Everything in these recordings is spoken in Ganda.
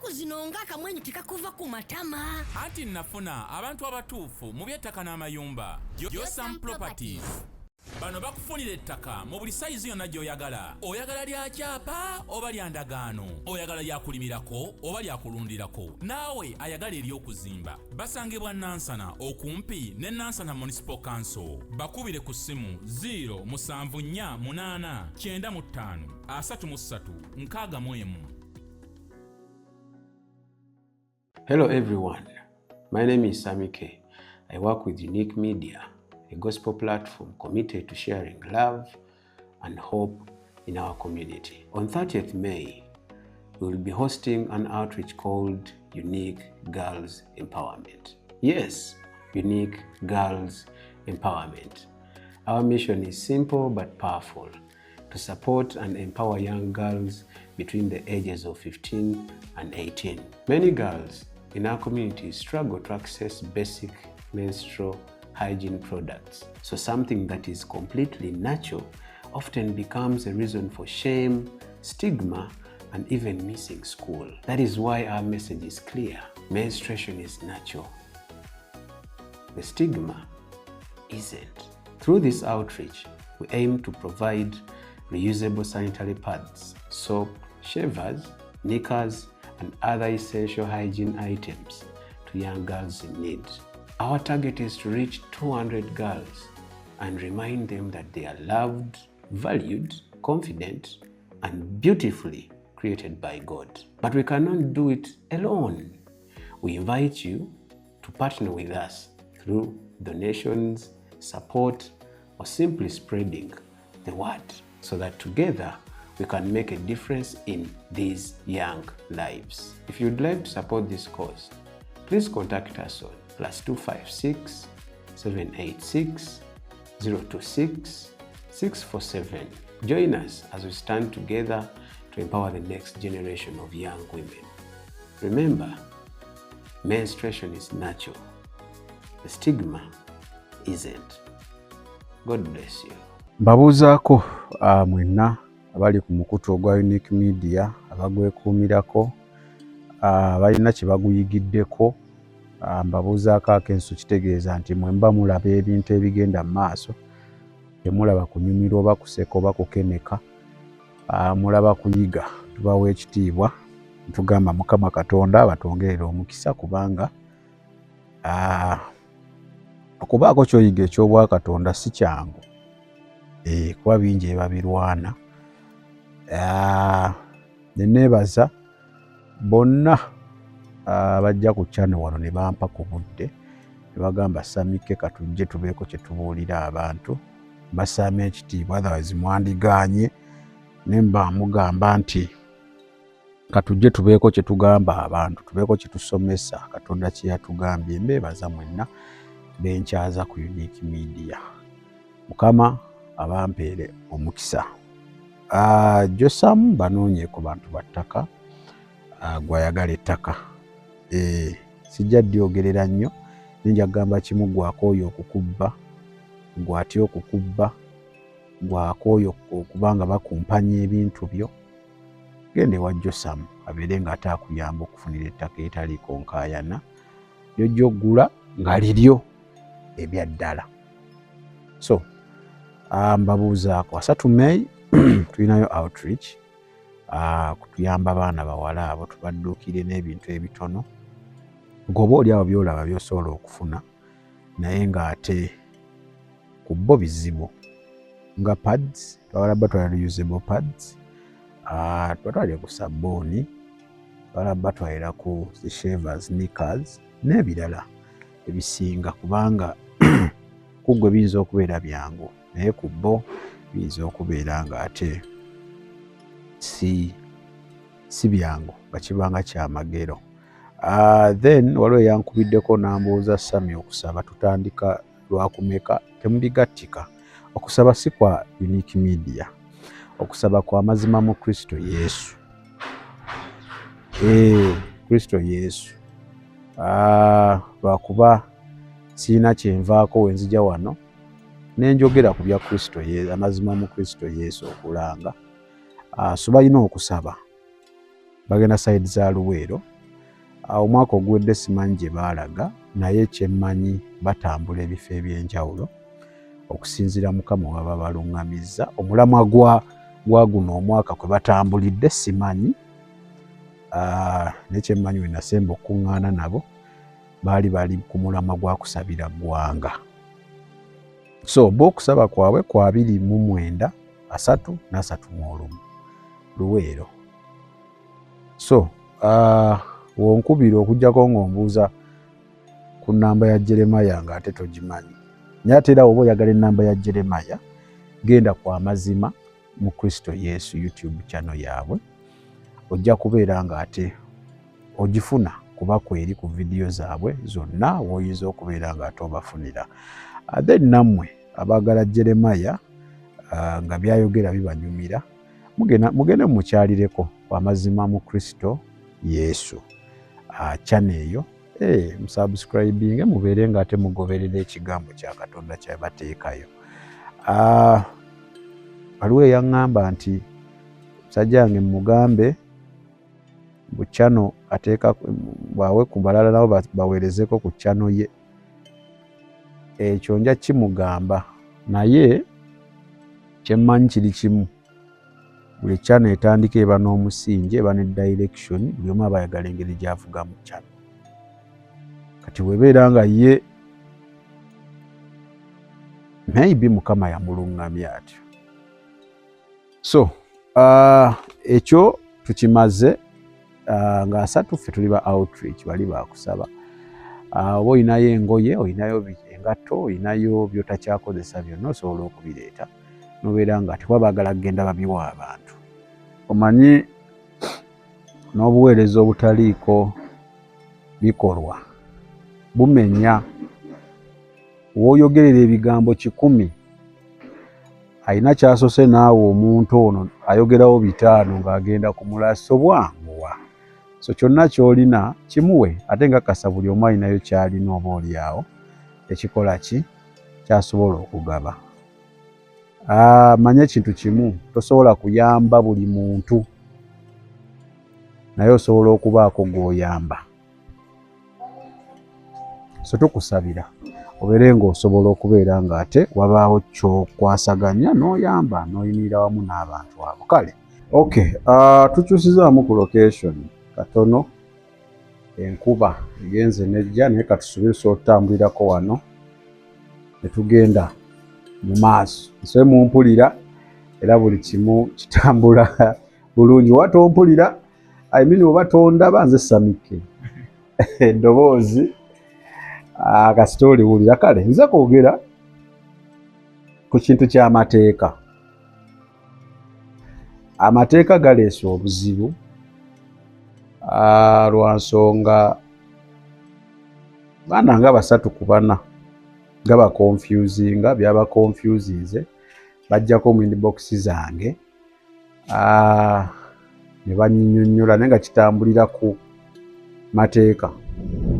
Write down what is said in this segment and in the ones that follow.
Ennaku zino ng'akamwenyu tekakuva ku matama. Anti nafuna abantu abatuufu mu by'ettaka n'amayumba. Josam Properties. Bano bakufunira ettaka mu buli sayizi yonna gy'oyagala. Oyagala lya kyapa oba lya ndagaano? Oyagala lya kulimirako oba lya kulundirako? Naawe ayagala ery'okuzimba. Basangibwa Nansana okumpi ne Nansana Municipal Council. Bakubire ku ssimu 0 7 4 8 95 33 61. Hello everyone, my name is Sammy K. I work with Unique Media, a gospel platform committed to sharing love and hope in our community. On 30th May, we will be hosting an outreach called Unique Girls Empowerment. Yes, Unique Girls Empowerment. Our mission is simple but powerful: to support and empower young girls between the ages of 15 and 18. Many girls in our community struggle to access basic menstrual hygiene products. So something that is completely natural often becomes a reason for shame, stigma, and even missing school. That is why our message is clear. Menstruation is natural. The stigma isn't. Through this outreach, we aim to provide reusable sanitary pads, soap, shavers, knickers, and other essential hygiene items to young girls in need. Our target is to reach 200 girls and remind them that they are loved, valued, confident, and beautifully created by God. But we cannot do it alone. We invite you to partner with us through donations, support, or simply spreading the word so that together we can make a difference in these young lives. If you'd like to support this cause, please contact us on +256 786 026 647. Join us as we stand together to empower the next generation of young women. Remember, menstruation is natural. The stigma isn't. God bless you. Mbabuuzaako mwenna abali ku mukutu ogwa Unique Media, abagwekuumirako, abalina kye baguyigiddeko. Mbabuuzaako akenso kitegeeza nti mwe mba mulaba ebintu ebigenda mu maaso, temulaba kunyumirwa oba kuseka oba kukeneka, mulaba kuyiga. Tubawa ekitiibwa, tugamba Mukama Katonda abatwongerere omukisa, kubanga okubaako ky'oyiga eky'obwakatonda si kyangu, kuba bingi ebabirwana. Ne neebaza bonna abajja ku channel wano ne bampa ku budde ne bagamba, "Sammy K, katujje tubeeko kye tubuulira abantu." Mbasaamu ekitiibwa, otherwise mwandigaanye ne mba mugamba nti katujje tubeeko kye tugamba abantu, tubeeko kye tusomesa Katonda kye yatugambye. Mbeebaza mwenna benkyaza ku Unique Media, Mukama abampeere omukisa. Josamu banoonye ku bantu ba ttaka, gwayagala ettaka, sijja ddyogerera nnyo, ninja kugamba kimu: gwakooyo okukubba, gwatya okukubba, gwakooyo okuba nga bakumpanya ebintu byo, genda ewa Josamu abeere ng'ate akuyamba okufunira ettaka etaliiko nkaayana, lyojja oggula nga liryo ebya ddala. So mbabuuzaako, 30 May tulinayo outreach kutuyamba baana bawala abo, tubadduukire n'ebintu ebitono ng'oba oli awo byolaba by'osobola okufuna, naye ng'ate ku bo bizibu, nga pads, twagala batwala reusable pads, tubatwalire ku sabbuuni, twagala batwalira ku shavers, knickers n'ebirala ebisinga, kubanga ku ggwe biyinza okubeera byangu, naye ku bo biyinza okubeera ng'ate si byangu, nga kibanga kyamagero. Then waliwo eyankubiddeko n'ambuuza, "Sammy, okusaba tutandika lwakumeka?" Temubigattika. Okusaba si kwa Unique Media, okusaba kwa mazima mu Kristo Yesu. Kristo Yesu. Lwakuba siina kyenvaako wenzija wano nenjogera ku bya Kristo, amazima mu Kristo Yesu okulanga. So balina okusaba, bagenda side za Luweero. Omwaka oguwedde simanyi gye baalaga, naye kyemmanyi batambula ebifo eby'enjawulo okusinziira Mukama waba baluŋŋamizza. Omulamwa gwa guno omwaka kwe batambulidde simanyi, naye kyemmanyi we nasemba okuŋŋaana nabo baali bali ku mulamwa gwa kusabira ggwanga. So bo okusaba kwabwe kwa 29 3 31 Luweero. So wonkubira okujjako ng'ombuuza ku nnamba ya Jeremiah ng'ate togimanyi, naye ate era oba oyagala ennamba ya Jeremiah genda ku Amazima mu Kristo Yesu YouTube channel yaabwe, ojja kubeera ng'ate ogifuna kuba kweri ku vidiyo zaabwe zonna w'oyinza okubeera ng'ate obafunira. Then nammwe abaagala Jeremiah nga byayogera bibanyumira, mugende mumukyalireko ku Amazima mu Kristo Yesu channel eyo, musubscribinge mubeere ng'ate mugoberera ekigambo kya Katonda kyabateekayo. Waliwo eyaŋŋamba nti musajja wange mugambe bu channel ateeka bwawe ku balala nabo baweerezeko ku channel ye. Ekyo nja kimugamba, naye kyemmanyi kiri kimu, buli channel etandika eba n'omusingi, eba ne direction, buli omu aba ayagala engeri gy'avugamu channel. Kati bw'ebeera nga ye maybe Mukama yamuluŋŋamya atyo. So ekyo tukimaze. Nga 3 ffe tuli ba outreach, bali bakusaba. Oba olinayo engoye, olinayo engatto, olinayo by'otakyakozesa byonna osobola okubireeta nobeera nga tekuba baagala kugenda babiwa abantu. Omanyi n'obuweereza obutaliiko bikolwa bumenya. W'oyogerera ebigambo 100 alina kyasose naawe omuntu ono ayogerawo 5 ng'agenda kumulaso bwanguwa. So kyonna ky'olina kimuwe, ate nga kasa buli omu alinayo ky'alina oba oli awo ekikola ki kyasobola okugaba. Manya ekintu kimu, tosobola kuyamba buli muntu, naye osobola okubaako gw'oyamba. So tukusabira obeere ng'osobola okubeera ng'ate wabaawo ky'okwasaganya n'oyamba n'oyimirira wamu n'abantu abo. Kale okay, tukyusizaamu ku location katono, enkuba egenze nejja, naye katusubire tusobola otutambulirako wano ne tugenda mu maaso. Nsobe mumpulira era buli kimu kitambula bulungi. Oba tompulira, I mean oba tondaba, nze Samike eddoboozi kasita oliwulira. Kale nze kwogera ku kintu ky'amateeka. Amateeka galeese obuzibu lwa nsonga baana nga 3 ku 4 nga baconfusinga, byabaconfusinze, bajjako mu inbox zange ne bannyonnyola, naye nga kitambulira ku mateeka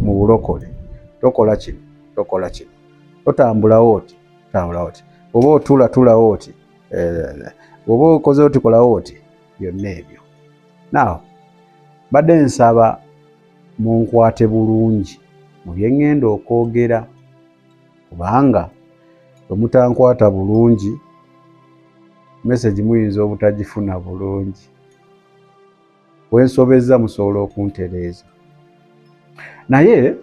mu bulokole. Tokola kino, tokola kino, totambulawo oti, tambulawo oti, oba otula tulawo oti, oba okoze oti kolawo oti, byonna ebyo. Now mbadde nsaba munkwate bulungi mu bye ŋŋenda okwogera, kubanga bwe mutankwata bulungi message muyinza obutagifuna bulungi. Wensobezza musobola okuntereeza. Naye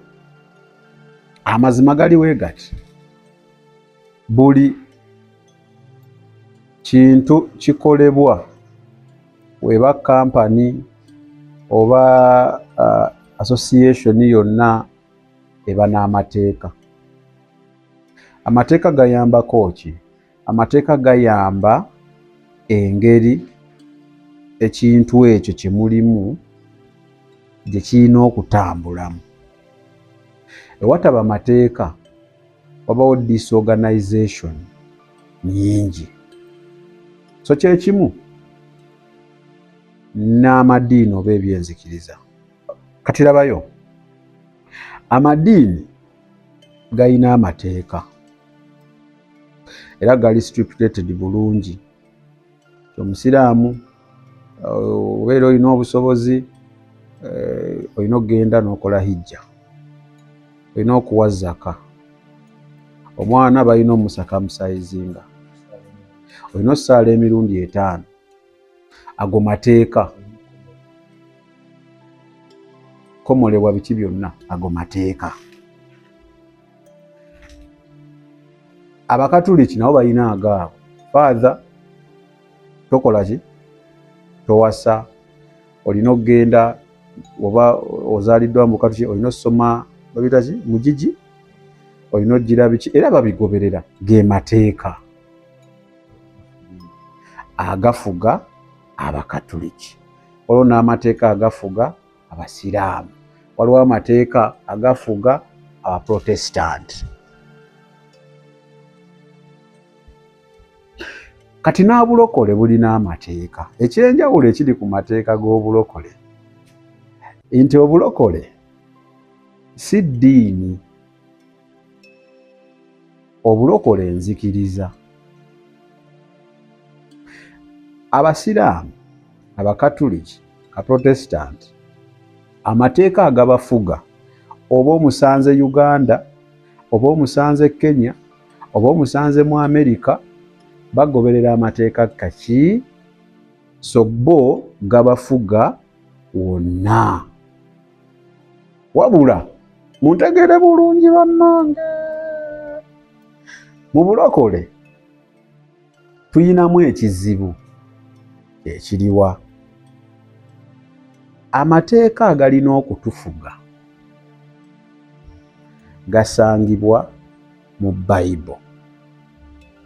amazima gali we gati, buli kintu kikolebwa weba kampani oba association yonna eba n'amateeka. Amateeka gayambako ki? Amateeka gayamba engeri ekintu ekyo kye mulimu gye kirina okutambulamu. Ewataba amateeka wabawo disorganization nyingi. So kye kimu n'amadiini oba ebyenzikiriza. Kati labayo, amadiini galina amateeka era gali stipulated bulungi. Omusiraamu obeera olina obusobozi Olina okugenda n'okola hijja, olina okuwa zaka, omwana balina omusakamusayizinga, olina ossaala emirundi 5. Ago mateeka. Komolebwa biki byonna, ago mateeka. Abakatuliki nabo balina agaabwe. Father, tokola ki? Towasa, olina okugenda oba ozaaliddwa mu Bukatuliki, olina osoma babiyita ki? Mugigi, olina ogira biki, era babigoberera. Ge mateeka agafuga Abakatuliki. Waliwo n'amateeka agafuga Abasiraamu, waliwo amateeka agafuga Abaprotestanti. Kati n'abulokole bulina amateeka. Ekyenjawulo ekiri ku mateeka g'obulokole nti obulokole si ddiini, obulokole nzikiriza. Abasiraamu, Abakatuliki, Abaprotestanti, amateeka agabafuga oba omusanze Uganda, oba omusanze Kenya, oba omusanze mu Amerika, bagoberera amateeka kaki? So bo gabafuga wonna. Wabula muntegeere bulungi bannange, mu bulokole tuyinamu ekizibu ekiriwa. Amateeka agalina okutufuga gasangibwa mu Bible.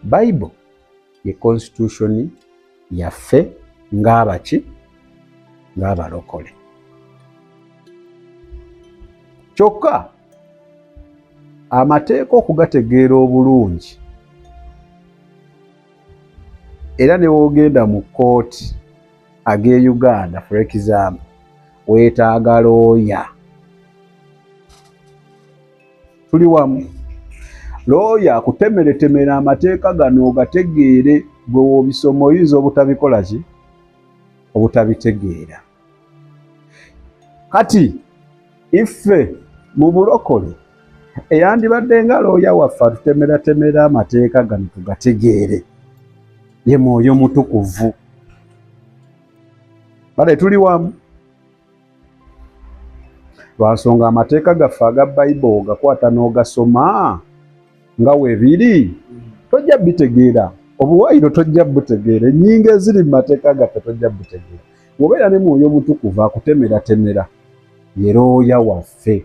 Bible ye constitution yaffe ng'abaki? Ng'abalokole. Kyokka amateeka okugategeera obulungi, era ne w'ogenda mu kkooti ag'e Uganda for example, weetaaga looya. Tuli wamu. Looya akutemeretemera amateeka gano ogategeere, gwe w'obisoma oyinza obutabikola ki? Obutabitegeera. Kati iffe mu bulokole eyandibadde nga looya waffe atutemeratemera amateeka gano tugategeere ye Mwoyo Mutukuvu. Bale tuli wamu. Lwansonga amateeka gaffe aga Bible ogakwata n'ogasoma nga webiri, tojja bitegeera. Obuwayiro tojja butegeera, ennyingo eziri mu mateeka gaffe tojja butegeera. Bw'obeera ne Mwoyo Mutukuvu akutemeratemera, ye looya waffe.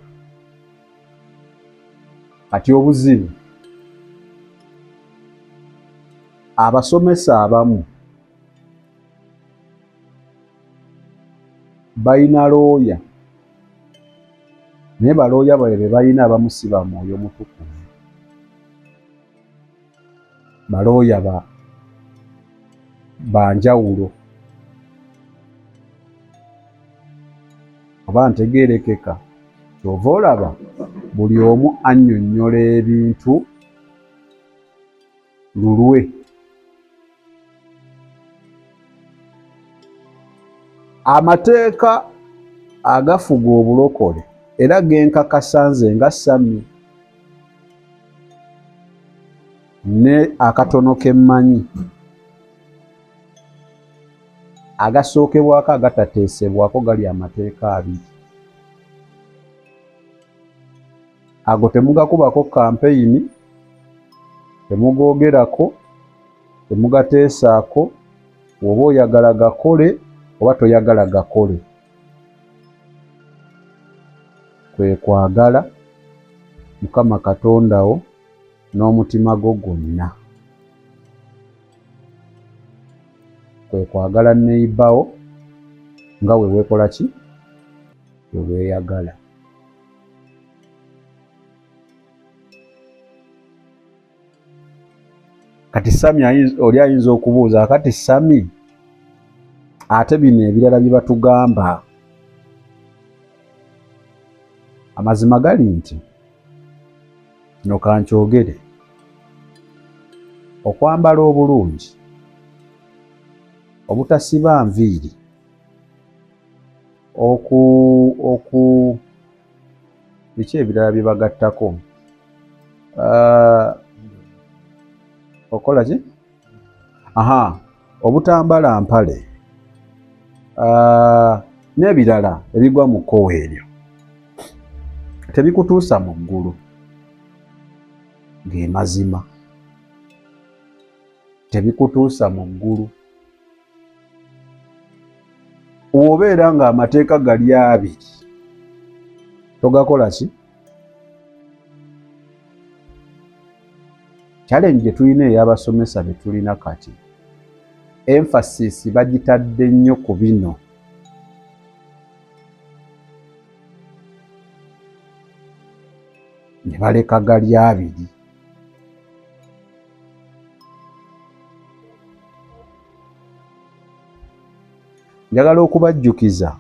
Kati obuzibu, abasomesa abamu balina looya, naye balooya baabwe be balina abamu si ba Mwoyo Mutukuvu. Balooya ba njawulo. Oba ntegeerekeka, ky'ova olaba buli omu annyonnyola ebintu lulwe. Amateeka agafuga obulokole era genkakasa nze nga Sammy ne akatono ke mmanyi, agasookebwako agatateesebwako gali amateeka 2. Ago temugakubako kampeyini, temugoogerako, temugateesaako, oba oyagala gakole oba toyagala gakole. Kwe kwagala Mukama Katonda wo n'omutima gwo gwonna. Kwe kwagala neighbor nga we weekola ki? We weeyagala. Kati Sammy oli ayinza okubuuza, kati Sammy ate bino ebirala bye batugamba? Amazima gali nti kino kankyogere, okwambala obulungi, obutasiba nviiri, Oku oku biki ebirala bye bagattako? Okola ki? Aha, obutambala mpale n'ebirala ebigwa mu kkowe eryo tebikutuusa mu ggulu. Ge mazima, tebikutuusa mu ggulu. W'obeera ng'amateeka gali abiri togakola ki? Challenge gye tulina ey'abasomesa be tulina kati, emphasis bagitadde nnyo ku bino. Ne baleka gali abiri. Njagala okubajjukiza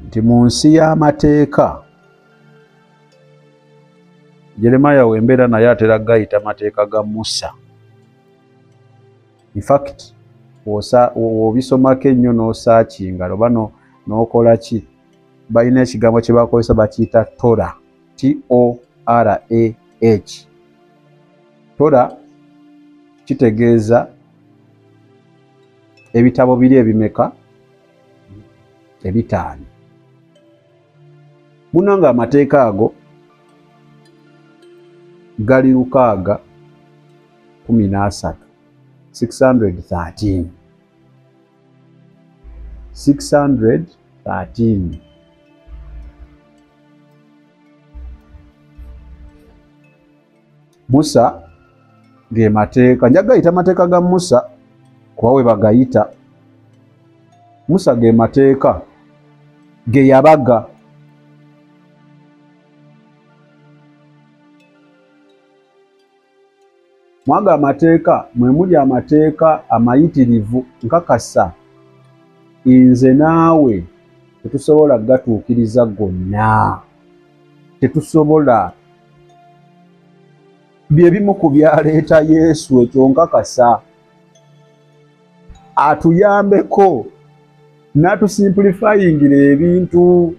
nti mu nsi y'amateeka, Jeremiah wembeera naye atera gayita mateeka ga Musa. In fact, w'obisomako ennyo n'osaakinga oba n'okola ki, balina ekigambo kye bakozesa bakiyita Torah, Torah. Torah kitegeeza ebitabo biri ebimeka? Ebitaano. Munange amateeka ago gali 613, 613, 613. Musa ge mateeka, nja gayita mateeka ga Musa kuba we bagayita. Musa ge mateeka ge yabaga. Mwaga amateeka mwe muli amateeka amayitirivu, nkakasa nze naawe tetusobola gatuukiriza gonna, tetusobola. Bye bimu ku byaleeta Yesu, ekyo nkakasa atuyambeko n'atusimplifyingira ebintu.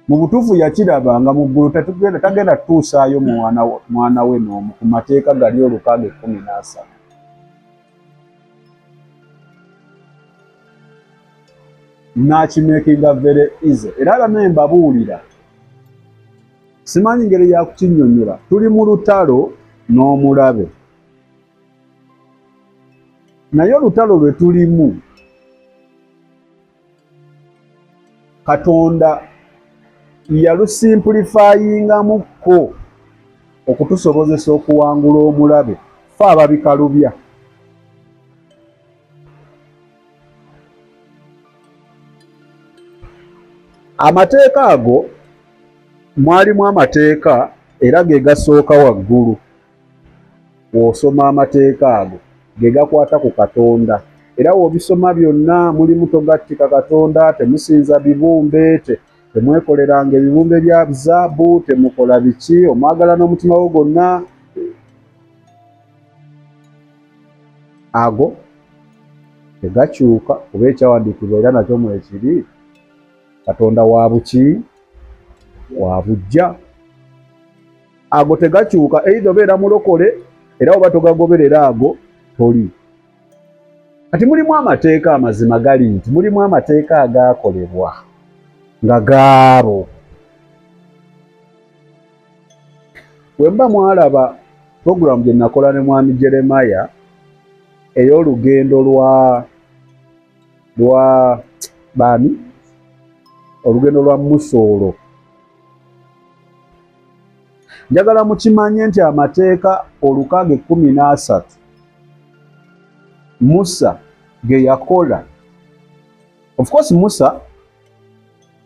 Mu butuufu yakiraba nga mu ggulu tagenda tutuusaayo mwana we n'omu ku mateeka gali 613. N'akimakinga very easy. Era bame mbabuulira, simanyi ngeri ya kukinnyonnyola, tuli mu lutalo n'omulabe, naye olutalo lwe tulimu Katonda yalusimplifyingamukko okutusobozesa okuwangula omulabe, ffe ababikalubya. Amateeka ago mwalimu amateeka era ge gasooka waggulu. W'osoma amateeka ago ge gakwata ku Katonda, era w'obisoma byonna mulimu togattika Katonda, temusinza bibumbe, temwekoleranga ebibumbe bya zaabu, temukola biki, omwagala n'omutima gwo gwonna. Ago tegakyuka kuba ekyawandiikibwa era nakyo mwekiri, Katonda wa buki? Wa bujja. Ago tegakyuka, either obeera mulokole era oba togagoberera ago toli. Kati mulimu amateeka, amazima gali nti mulimu amateeka agaakolebwa nga gaabo. Bwe mba mwalaba puroguramu gye nakola ne mwami Jeremiah ey'olugendo lwa baani, olugendo lwa Musa olwo, njagala mukimanye nti amateeka 613 Musa ge yakola. Of course Musa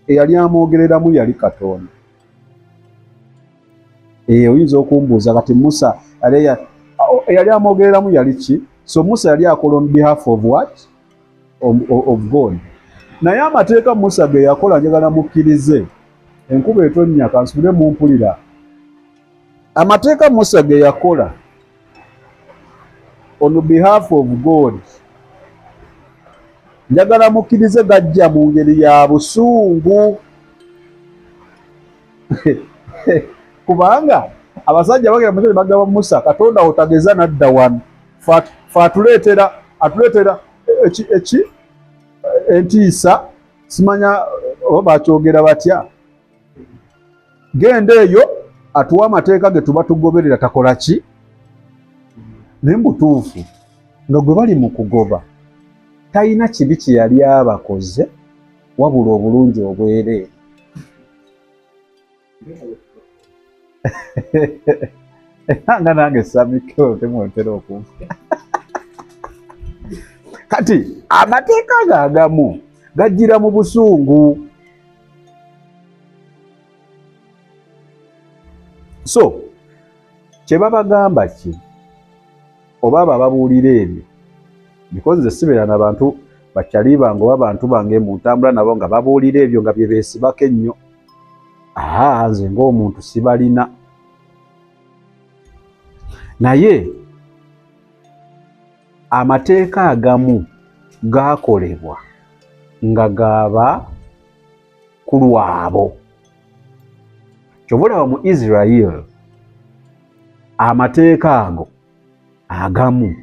eyali amwogereramu yali Katonda. Oyinza okumbuuza kati Musa eyali amwogereramu yali ki? So Musa yali akola on behalf of what? Of God. Naye amateeka Musa ge yakola, njagala mukkirize, enkuba etonnya kansubire mumpulira. Amateeka Musa ge yakola on behalf of God. Njagala mukkirize gajja mu ngeri ya busungu. Kubanga abasajja bagenda mu bagamba Musa, Katonda otageza nadda wano. Fa atuleetera eki entiisa, simanya oba bakyogera batya. Genda eyo atuwa amateeka ge tuba tugoberera takola ki? Naye mbutuufu nga gwe bali mu kugoba talina kibi kye yali abakoze wabula obulungi obwereere. Nga nange Samike temwentera okunfa. Kati amateeka agamu gajjira mu busungu. So kye babagamba ki oba bababuulira ebyo, because nze sibeera na bantu bakyali bange oba bantu bange mu ntambula nabo nga babuulira ebyo nga bye beesibako ennyo. Aha, nze ng'omuntu sibalina. Naye amateeka agamu gaakolebwa nga gaba ku lwabo. Kyova olaba mu Israel amateeka ago agamu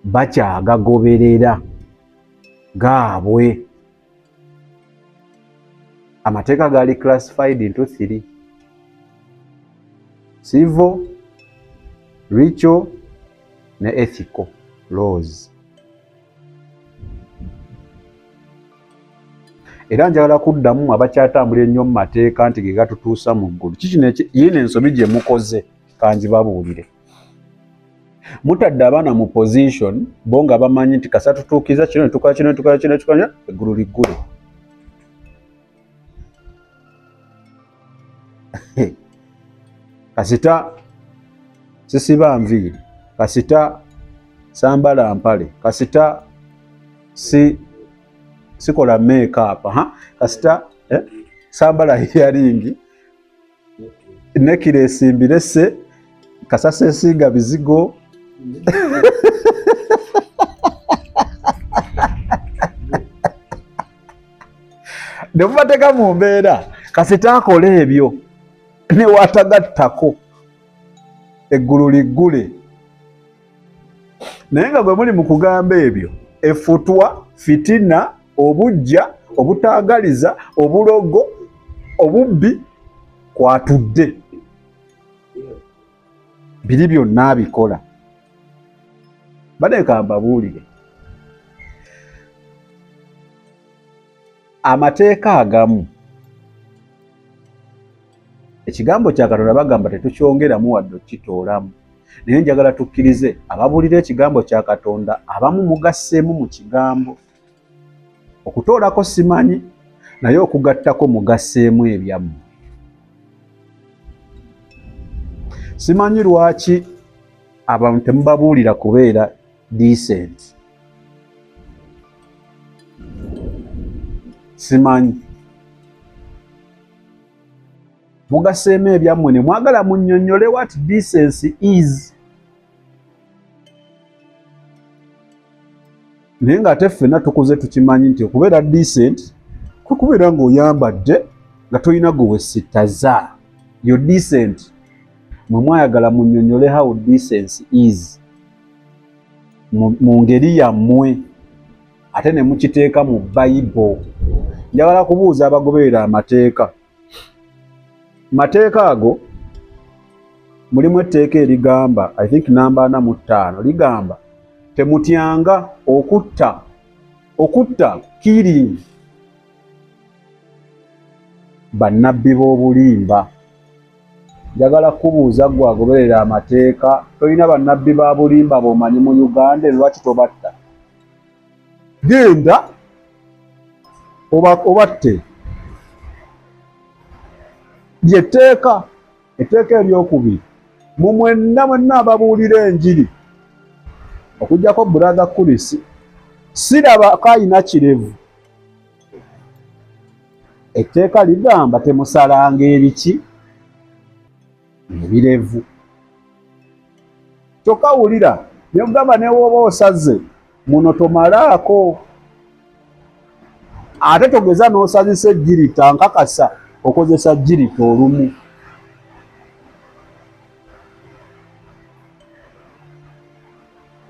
bakyagagoberera gaabwe. Amateeka gaali classified into 3: civil, ritual ne ethical laws. Era njagala kuddamu abakyatambula ennyo mu mateeka nti ge gatutuusa mu ggulu. Kikino yino ensobi gye mukoze, kangibabuulire. Mutadde abaana mu position bo nga bamanyi nti kasa tutuukiza kino ne tukola kino ne tukola kino ne tukola, eggulu liggule. Kasita sisiba nviiri, kasita sambala mpale, kasita sikola make-up, kasita sambala earring, necklace mbirese, kasase esiiga bizigo. Ne mubateeka mu mbeera kasita akola ebyo ne watagattako eggulu liggule. Naye nga gwe muli mu kugamba ebyo, effutwa, fitina, obujja, obutaagaliza, obulogo, obubbi kwatudde. Biri byonna abikola. Baleka mbabuulire. Amateeka agamu ekigambo kya Katonda bagamba tetukyongeramu wadde okukitoolamu. Naye njagala tukkirize ababuulira ekigambo kya Katonda abamu mugasseemu mu kigambo. Okutoolako simanyi, naye okugattako mugasseemu ebyammwe. Simanyi lwaki abantu temubabuulira kubeera decent. Simanyi. Mugasseemu ebyammwe ne mwagala munnyonnyole what decency is. Naye ng'ate ffenna tukuze tukimanyi nti okubeera decent kwe kubeera ng'oyambadde nga tolina gwe wesittaza. You're decent. Mwe mwayagala munnyonnyole how decency is mu ngeri yammwe, ate ne mukiteeka mu Bible. Njagala kubuuza abagoberera amateeka. Mateeka ago mulimu etteeka erigamba, I think namba 45 ligamba temutyanga okutta, okutta killing bannabbi b'obulimba. Njagala kubuuza ggwe agoberera amateeka, tolina bannabbi ba bulimba b'omanyi mu Uganda, lwaki tobatta? Genda obatte. Lyetteeka, etteeka eryokubiri, mu mwenna mwenna ababuulira enjiri, okuggyako Brother Chris, siraba kayina kirevu. Etteeka ligamba temusalanga ebiki ebirevu. Kyokka wulira Naye okugamba newooba osaze muno tomalaako, ate togeza n'osazisa ejjirita, nkakasa okozesa jjirita olumu.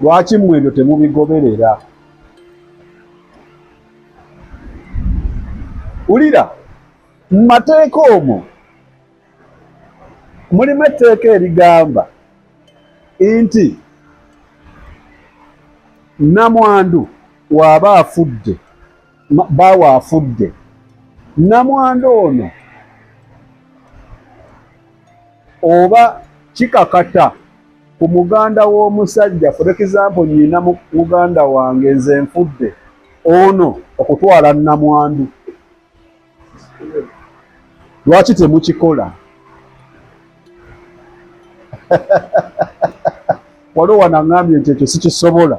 Lwaki mmwe ebyo temubigoberera? Wulira, mu mateeka omwo mulimu etteeka erigamba nti namwandu waaba afudde, baawe afudde, namwandu ono oba kikakata ku muganda w'omusajja, for example nyina muganda wange nze nfudde, ono okutwala namwandu. Lwaki temukikola? Waliwo wano aŋŋambye nti ekyo sikisobola.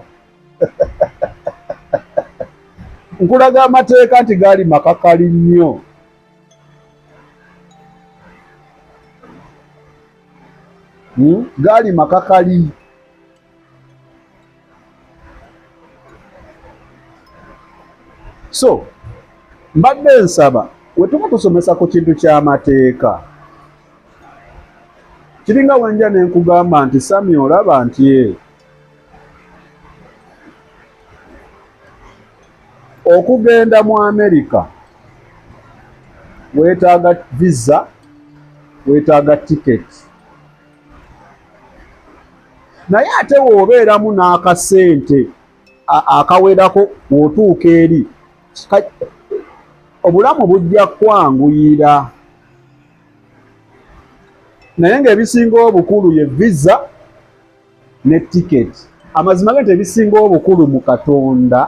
Nkulaga amateeka nti gaali makakali nnyo. Gaali makakali. So mbadde nsaba we tuba tusomesa ku kintu ky'amateeka, kiringa wenja ne nkugamba nti Sami olaba nti okugenda mu Amerika weetaaga visa, weetaaga tiketi, naye ate w'obeeramu n'akasente akawerako w'otuuka eri obulamu bujja kwanguyira, naye ng'ebisinga obukulu ye visa ne tiketi. Amazima ge nti ebisinga obukulu mu Katonda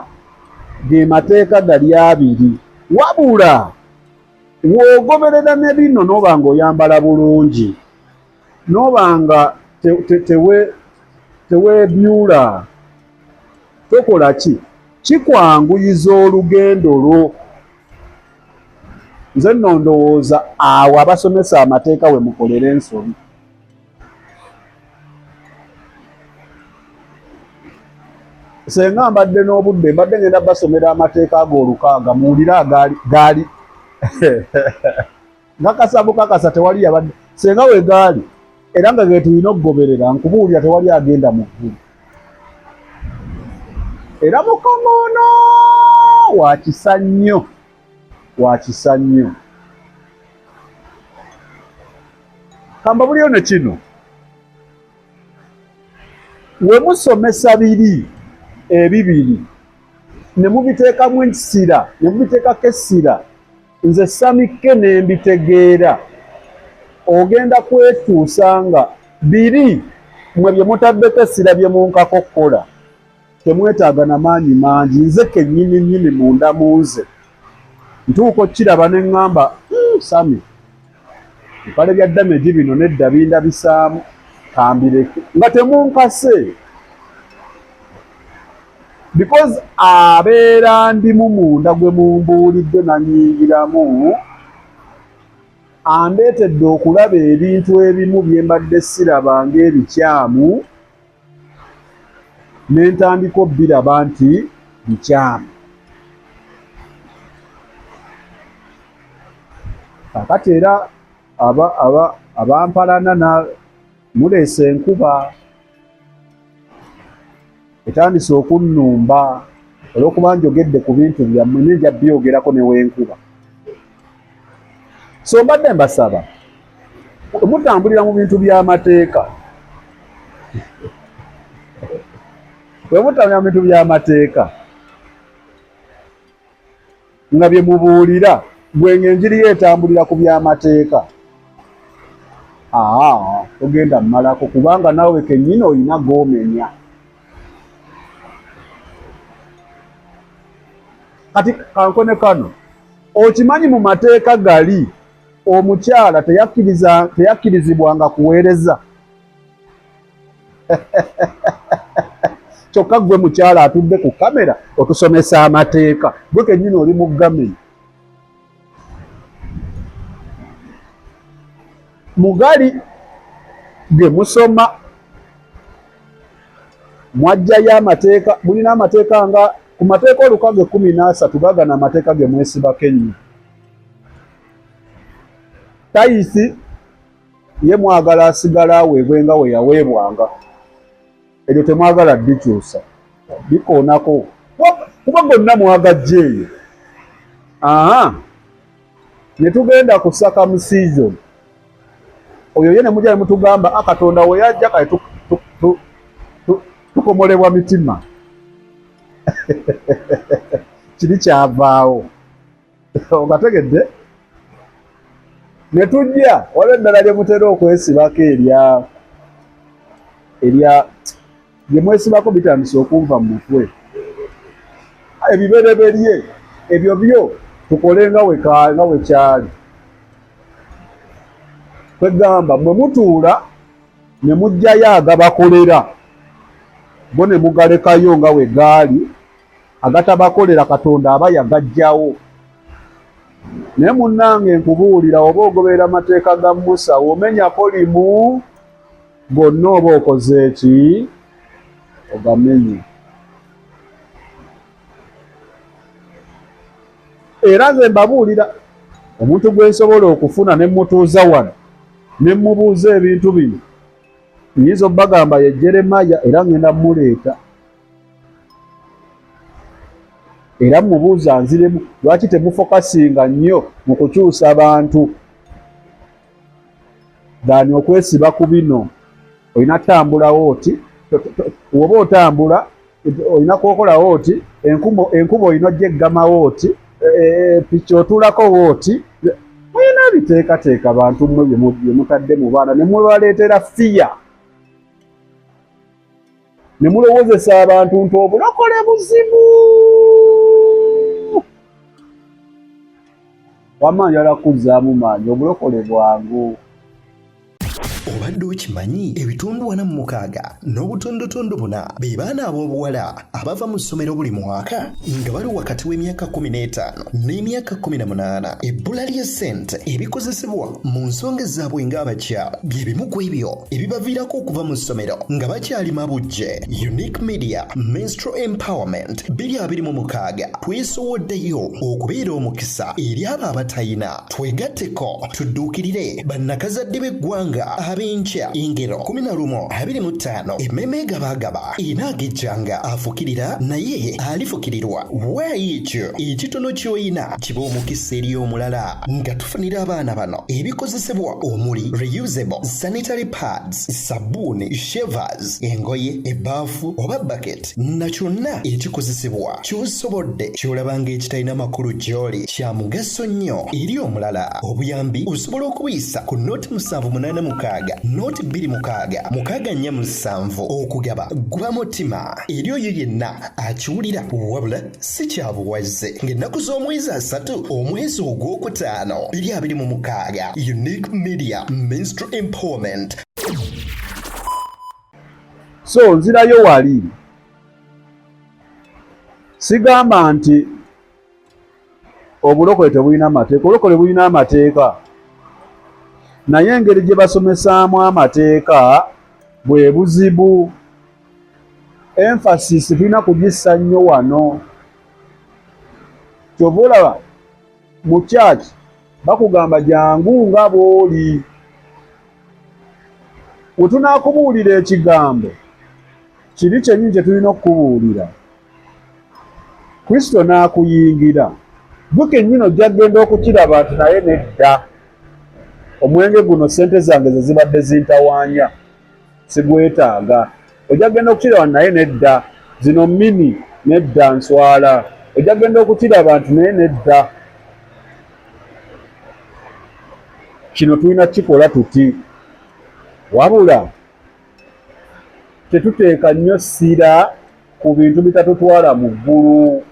ge mateeka gali abiri, wabula w'ogoberera ne bino n'oba ng'oyambala bulungi, n'oba nga teweebyula, tokola ki, kikwanguyiza olugendo lwo. Nze nno ndowooza awo abasomesa amateeka we mukolera ensobi. Senga mbadde n'obudde mbadde ngenda basomera amateeka ag'olukaaga, muwulire agaali gaali nkakasa bukakasa tewali yabadde senga we gaali, era nga ge tulina okugoberera. Nkubuulira tewali agenda mu ggulu. Era Mukama ono wa kisa nnyo, wa kisa nnyo. Kamba buliyo ne kino, we musomesa biri ebibiri ne mubiteekamu essira, ne mubiteekako essira, nze Samikke ne mbitegeera, ogenda kwetuusa nga biri mmwe bye mutaddeko essira bye munkako okukola temwetaaga na maanyi mangi. Nze kennyini nnyini munda mu nze ntuuka okukiraba ne ŋŋamba, Sami, ebipale bya damage bino nedda bindabisaamu, kambireke, nga temunkase, because abeera ndimu munda gwe mumbuulidde nanyingiramu, andeetedde okulaba ebintu ebimu bye mbadde siraba ng'ebikyamu, ne ntandika obbiraba nti bikyamu. Kaakati era abampalana na muleese enkuba etandise okunnumba olw'okuba njogedde ku bintu byammwe, naye nja byogerako ne w'enkuba. So mbadde mbasaba mutambulira mu bintu by'amateeka, bwe mutambulira mu bintu by'amateeka nga bye mubuulira, gwe ng'enjiri yo etambulira ku by'amateeka, togenda mmalako, kubanga naawe kennyini olina g'omenya. Kati kankone kano, okimanyi mu mateeka gali omukyala teyakkirizibwanga kuweereza. Kyokka gwe mukyala atudde ku kamera otusomesa amateeka, gwe kennyini oli mu gamenyi. Mugali ge musoma. Mwajjayo amateeka, mulina amateeka nga ku mateeka olukaga 13 gagana amateeka ge mwesibako ennyo. Tayisi ye mwagala asigala aweebwe nga we yaweebwanga, eryo temwagala ddikyusa, bikoonako kuba gonna mwagajja eyo. Aha, ne tugenda ku circumcision, oyo ye ne mujja ne mutugamba a Katonda we yajja kale tukomolebwa mitima kiri kyavaawo, ogategedde. Ne tujja waliwo eddala lye mutera okwesibako erya lye mwesibako bitandise okunva mu mutwe, ebibereberye ebyo byo tukole nga we kyali. Kwegamba mwe mutuula ne mujjayo agabakolera bo ne mugalekayo nga we gaali, agatabakolera Katonda aba yagajjawo. Naye munnange nkubuulira, oba ogoberera amateeka ga Musa, omenyako limu gonna oba okoze ki? Ogamenye. Era nze mbabuulira, omuntu gwe nsobola okufuna ne mmutuuza wano ne mmubuuza ebintu bino, nnyinza obbagamba ye Jeremaya, era ngenda mmuleeta era mmubuuza nziremu, lwaki temufokasinga nnyo mu kukyusa abantu than okwesiba ku bino? Olina tambulawo oti, woba otambula olina kwokolawo oti, enkuba olina ojjeggamawo oti, piki otuulako oti. Mulina biteekateeka bantu mmwe bye mutadde mu baana ne mubaleetera fiya, ne mulowoozesa abantu nti obulokole buzibu. Wamma njagala kuzzaamu maanyi, obulokole bwangu. Obadde okimanyi ebitundu 46 n'obutundutundu 4 be baana ab'obuwala abava mu ssomero buli mwaka nga bali wakati w'emyaka 15 n'emyaka 18. Ebbula lya ssente ebikozesebwa mu nsonga zaabwe ng'abakyala bye bimu ku ebyo ebibaviirako okuva mu ssomero nga bakyali mabujje. Unique Media Menstrual Empowerment 2026 twesowoddeyo okubeera omukisa eri abo abatayina. Twegatteko tudduukirire bannakazadde b'eggwanga ab'enkya. Engero 11:25, emmeeme egabaagaba enaagejjanga, afukirira naye alifukirirwa. Waayo ekyo ekitono ky'oyina kibe omukisa eri omulala, nga tufunira abaana bano ebikozesebwa omuli reusable sanitary pads, sabbuuni, shavers, engoye, ebbaafu oba bucket, na kyonna ekikozesebwa ky'osobodde ky'olaba ng'ekitalina makulu gy'oli kya mugaso nnyo eri omulala. Obuyambi osobola okubuyisa ku noti 786 noti 26 647. Okugaba guba mutima eri oyo yenna akiwulira, wabula si kya buwaze. Ng'ennaku z'omwezi 3 omwezi ogwokutaano 2026. Unique Media Menstrual Empowerment. So nzirayo wali, sigamba nti obulokole tebulina mateeka, obulokole bulina amateeka, naye engeri gye basomesaamu amateeka bwe buzibu. Emphasis tulina kugissa nnyo wano. Kyova olaba mu church bakugamba jangu nga bw'oli, we tunaakubuulira ekigambo kiri kyennyini kye tulina okukubuulira, Kristo n'akuyingira, gwe kennyini ojja kugenda okukiraba nti naye nedda, omwenge guno ssente zange ze zibadde zintawaanya, sigwetaaga. Ojja kugenda okukiraba naye nedda, zino mini nedda, nswala. Ojja kugenda okukiraba nti naye nedda, kino tulina kukikola tuti. Wabula tetuteeka nnyo ssira ku bintu bitatutwala mu ggulu.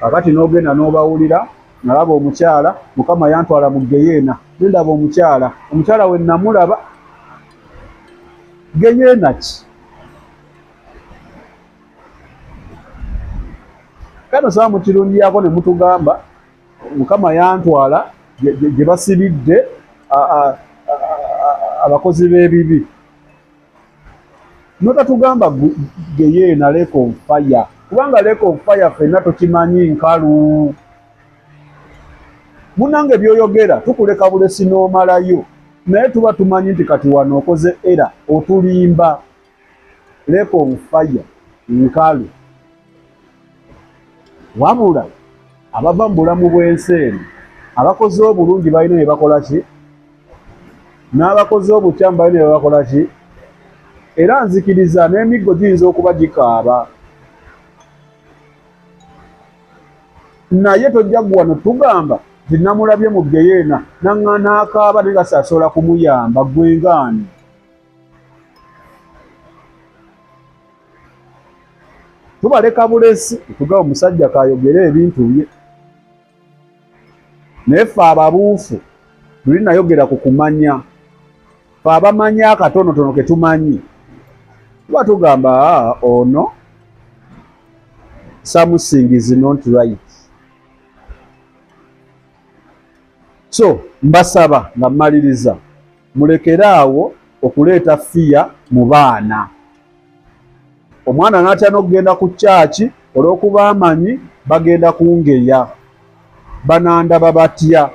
Kakati n'ogenda n'obawulira, nalaba omukyala, Mukama yantwala mu geyeena, ne ndaba omukyala, omukyala we namulaba, geyeena ki? Kano saa mukirundyako ne mutugamba Mukama yantwala gye basibidde abakozi b'ebibi. Notatugamba geyeena lake of fire, kubanga lake of fire ffenna tukimanyi nkalu. Munange byoyogera tukuleka bulesi n'omalayo, naye tuba tumanyi nti kati wano okoze era otulimba. Lake of fire nkalu. Wabula abava mu bulamu bw'ensi eno abakoze obulungi balina bye bakola ki, n'abakoze obukyamu balina bye bakola ki. Era nzikiriza n'emiggo giyinza okuba gikaaba, naye tojja ggwe wano tugamba nti namulabye mu geyeena n'akaaba naye nga saasobola kumuyamba. Ggwe ngaani? Tubaleka bulesi tugaba omusajja kayogere ebintu bye, naye ffe ababuufu luli nayogera ku kumanya, ffe abamanyi akatonotono ke tumanyi tuba tugamba ono something is not right. So mbasaba nga mmaliriza, mulekere awo okuleeta fear mu baana. Omwana n'atya n'okugenda ku kyaki olw'okuba amanyi bagenda kungeya, banandaba batya.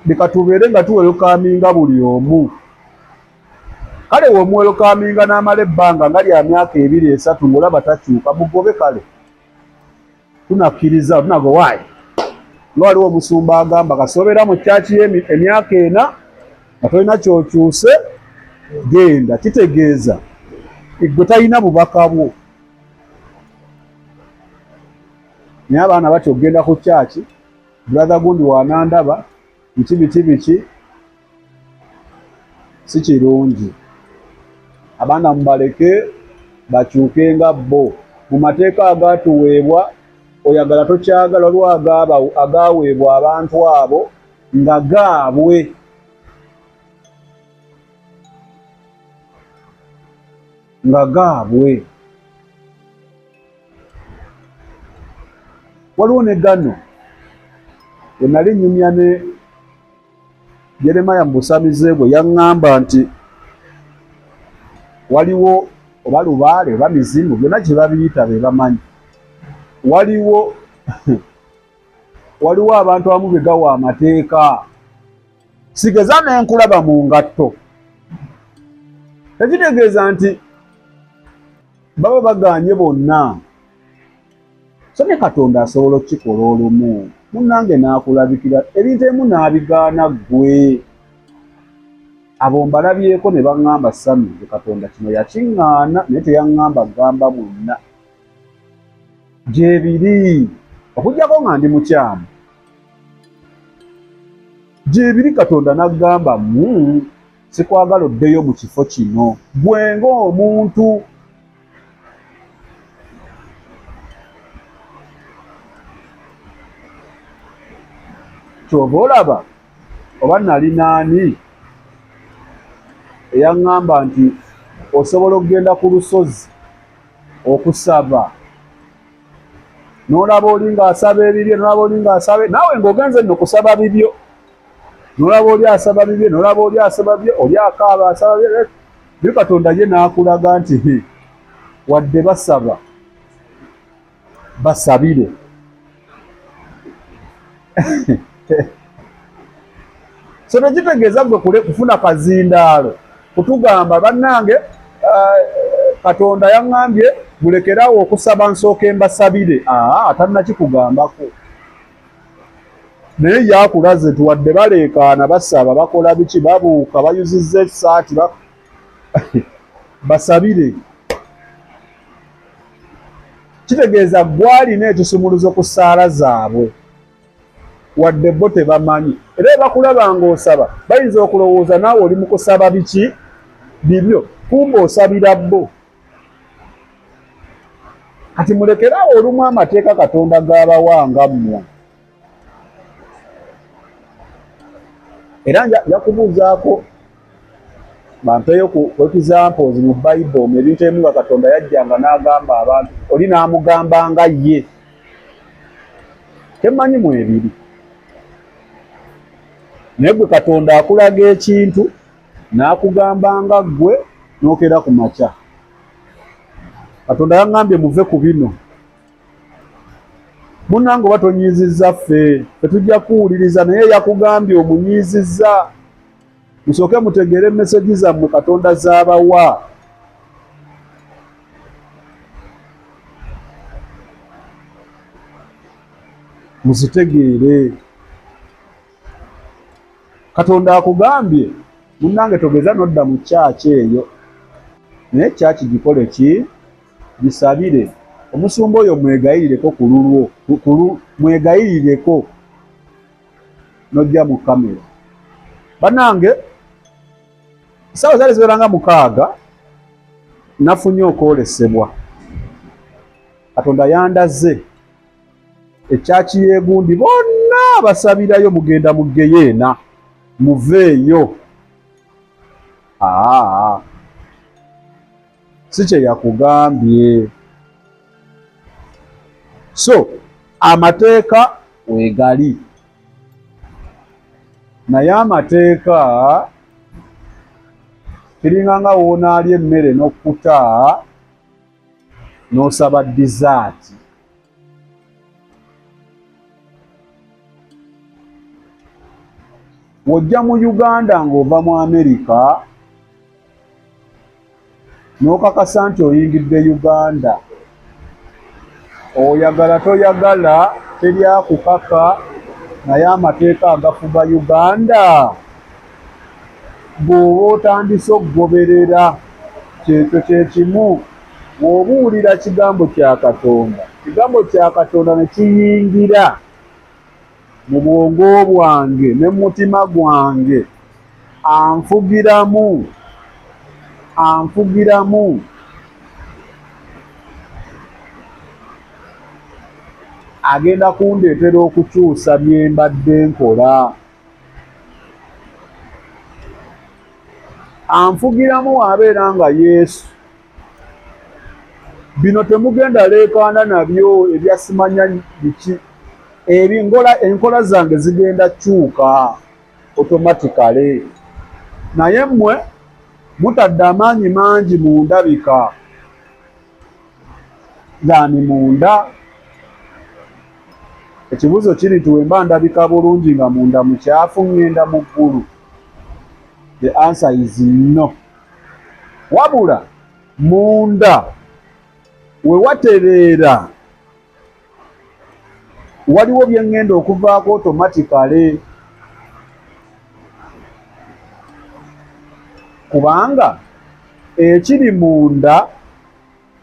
Leka tubeere nga tuwelcominga buli omu. Kale w'omuwelcominga n'amala ebbanga nga lya myaka 2 3 ng'olaba takyuka, mugobe. Kale tunakkiriza tunago waayi nga waliwo omusumba agamba kasobeera mu kyaki emyaka 4 nga tolina ky'okyuse, genda. Kitegeeza gwe talina bubaka bwo. Naye abaana batya okugenda ku kyaki, brother gundi wanandaba biki biki biki, si kirungi. Abaana mubaleke bakyuke nga bo. Mu mateeka agatuweebwa, oyagala tokyagala, waliwo agaweebwa abantu abo nga gaabwe. Nga gaabwe. Waliwo ne gano we nali nnyumya ne Jeremiah mu busamize bwe, yaŋŋamba nti waliwo oba lubaale oba mizimu, byonna gye babiyita be bamanyi. Waliwo abantu abamu be gawa amateeka, sigeza n'enkulaba mu ngatto. Tekitegeeza nti baba bagaanye bonna. So ne Katonda asobola okukikola olumu, munnange n'akulabikira ebintu ebimu n'abigaana ggwe. Abo mbalabyeko ne baŋŋamba Sami nze Katonda kino yakiŋŋaana, naye teyaŋŋamba gamba mwenna. Gyebiri, okuggyako nga ndi mukyamu. Gyebiri Katonda n'agamba sikwagala oddeyo mu kifo kino ggwe ng'omuntu. Ky'ova olaba oba nali naani eyaŋŋamba nti osobola okugenda ku lusozi okusaba, n'olaba oli ng'asaba ebibyo, n'olaba oli ng'asaba, naawe ng'ogenze nno kusaba bibyo, n'olaba oli asaba bibyo, n'olaba oli asaba bibyo, oli akaaba asaba bibyo. Naye Katonda ye n'akulaga nti wadde basaba basabire. So tekitegeeza gwe kufuna kazindaalo kutugamba bannange Katonda yaŋŋambye mulekerawo okusaba nsooke mbasabire. Tannakikugambako, naye yakulaze nti wadde baleekaana basaba bakola biki, babuuka bayuzizza essaati basabire. Kitegeeza gwalina ekisumuluzo ku ssaala zaabwe wadde bo tebamanyi. Era bakulaba ng'osaba bayinza okulowooza naawe oli mu kusaba biki bibyo, kumbe osabira bo. Kati mulekerawo olumu amateeka Katonda g'abawanga mmwe. Era nja kubuuzaako bampeeyo ku examples mu Bible ebintu ebimu nga Katonda yajjanga n'agamba abantu, oli n'amugamba nga ye. Temanyi mu ebiri. Naye gwe Katonda akulaga ekintu n'akugamba nga ggwe n'okeera ku makya. Katonda yaŋŋambye muve ku bino. Munnange oba tonyiizizza ffe, ffe tujja kuwuliriza, naye yakugambye omunyiizizza. Musooke mutegeere meseji zammwe Katonda z'abawa. Muzitegeere. Katonda akugambye munnange togeza n'odda mu kyaki eyo, naye kyaki gikole ki? Gisabire. Omusumba oyo mwegayirireko ku lulwo, mwegayirireko n'ojja mu kamera. Bannange essaawa zaali ziwera nga 6, nafunye okwolesebwa. Katonda yandaze ekyaki y'egundi, bonna abasabirayo mugenda mu ggeyeena, muveeyo. Si kye yakugambye. So amateeka weegali, naye amateeka kiringa nga w'onaalya emmere n'okkuta n'osaba dizaati. W'ojja mu Uganda ng'ova mu Amerika n'okakasa nti oyingidde Uganda, oyagala toyagala teri akukaka, naye amateeka agafuga Uganda bw'oba otandise okugoberera kyekyo kye kimu. Bw'obuulira kigambo kya Katonda, kigambo kya Katonda ne kiyingira mu bwongo bwange ne mu mutima gwange, anfugiramu, anfugiramu. Agenda kundeetera okukyusa bye mbadde nkola. Anfugiramu abeera nga Yesu. Bino temugenda leekaana nabyo ebya simanya biki. Enkola zange zigenda kyuka automatically. Naye mmwe mutadde amaanyi mangi mu ndabika than munda. Ekibuuzo kiri nti wemba ndabika bulungi nga munda mukyafu ŋŋenda mu ggulu? The answer is no. Wabula munda we watereera waliwo bye ŋŋenda okuvaako automatically, kubanga ekiri munda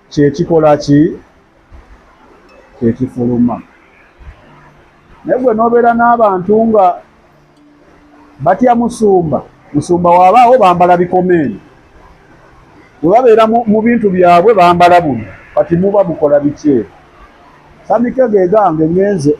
kye kikola ki? Kye kifuluma. Naye gwe n'obeera n'abantu nga batya musumba, musumba waabaawo bambala bikomeeni, bwe babeera mu bintu byabwe bambala buno, kati muba mukola biki ebyo? Samike ge gange ŋŋenze.